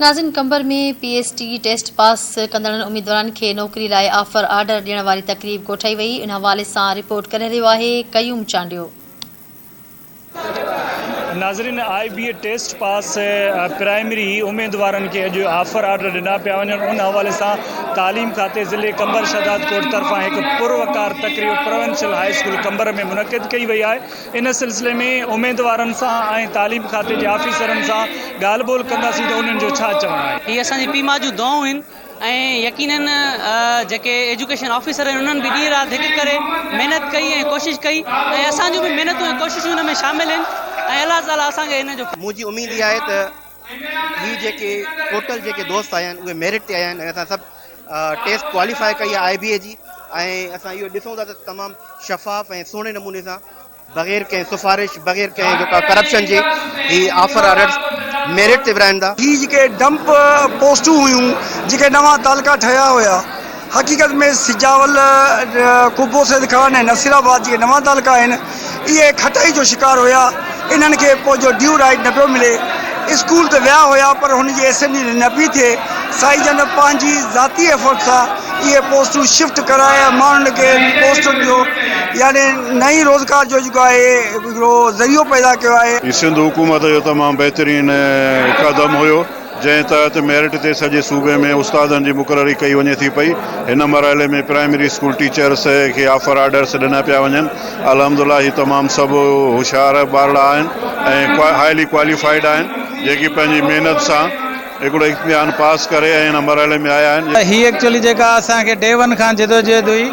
ناظرين Qambar ۾ P S T test pass ڪندڙن اميدوارن کي نوڪري لاء آفر آرڊر ڏيڻ واري تقريب ڪوٺائي وئي ان حوالي سان رپورٽ ڪري رهيو آهي قيوم چانڊيو. ناظرين I B A test pass primary اميدوارن کي اڄ آفر آرڊر ڏنا پيا وڃن ان حوالي سان تعليم کاتي ضلعي قمبر شهدادڪوٽ طرفان هڪ پروقار تقريب پروونشل هاء اسڪول قمبر ۾ منعقد ڪئي وئي آهي ان سلسلي ۾ اميدوارن سان ۽ تعليم کاتي جي آفيسرن سان ڳالهه ٻولهه ڪنداسين ته انهن جو ڇا چوڻ آهي. هي اسان جي پيء ماء جون دعائون آهن ۽ يقينن جيڪي ايجوڪيشن آفيسر آهن انهن به ڏينهن رات هڪ ڪري محنت ڪئي ۽ ڪوشش ڪئي ۽ اسان جون به محنتون ۽ ڪوششون ان ۾ شامل آهن ۽ الله تعالي اسان کي ان جو. منهنجي اميد اها آهي ته هي جيڪي ٽوٽل جيڪي دوست آيا آهن اهي ميرٽ تي آيا آهن ۽ اسان سڀ ٽيسٽ ڪواليفائي ڪئي آهي آء بي اي جي ۽ اسان اهو ڏسون ٿا ته تمام شفاف ۽ سهڻي نموني سان بغير ڪنهن سفارش بغير ڪنهن جيڪا ڪرپشن جي هي آفر آرڊرز ميرٽ تي ورهائين ٿا. هي جيڪي ڊمپ پوسٽون هيون جيڪي نوان تعلقا ٺهيا هيا حقيقت ۾ سجاول، قبو سيد خان ۽ نصير آباد جيڪي نوان تعلقا آهن اهي کٽائي جو شڪار هيا انهن کي پنهنجو ڊيو رائيٽ نه پيو ملي اسڪول ته ويا هيا پر هن جي ايس ايم جي نه پئي ٿئي سائين جن پنهنجي ذاتي ايفورٽ سان اهي پوسٽون شفٽ ڪرائي ۽ ماڻهن کي پوسٽن جو يعني نئين روزگار جو جيڪو آهي هڪڙو ذريعو پيدا ڪيو آهي. هي سنڌ حڪومت جو تمام بهترين قدم هيو. جنهن تحت ميرٽ تي سڄي صوبي ۾ استادن جي مقرري ڪئي وڃي ٿي پئي، هن مرحلي ۾ پرائمري اسڪول ٽيچرس کي آفر آرڊرس ڏنا پيا وڃن، الحمدالله هي تمام سڀ هوشيار ٻارڙا آهن ۽ هائلي ڪواليفائيڊ آهن جيڪي پنهنجي محنت سان هڪڙو امتحان پاس ڪري ۽ هن مرحلي ۾ آيا آهن. هي ايڪچولي جيڪا اسان کي ڊي ون کان جدوجهد هئي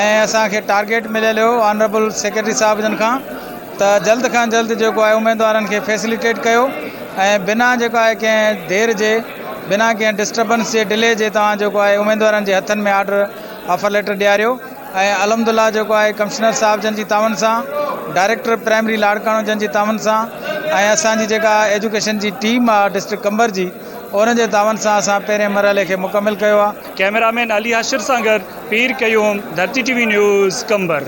۽ اسان کي ٽارگيٽ مليل هيو آنربل سيڪريٽري صاحب جن کان ته جلد کان جلد جيڪو آهي اميدوارن کي فيسليٽيٽ ڪيو ۽ بنا جيڪو آهي ڪنهن دير جي بنا ڪنهن ڊسٽربنس جي ڊلي جي توهان جيڪو آهي اميدوارن جي هٿن ۾ آرڊر آفر ليٽر ڏياريو ۽ الحمد الله جيڪو آهي ڪمشنر صاحب جن جي تعاون سان ڊائريڪٽر پرائمري لاڙڪاڻو جن جي تعاون سان ۽ اسان جي جيڪا ايجوڪيشن جي ٽيم آهي ڊسٽرڪٽ قمبر جي انهن جي تعاون سان اسان پهرين مرحلي کي مڪمل ڪيو آهي. ڪئميرا مين علي حاشر سان گڏ Pir Qayyum, Dharti T V news, Qambar.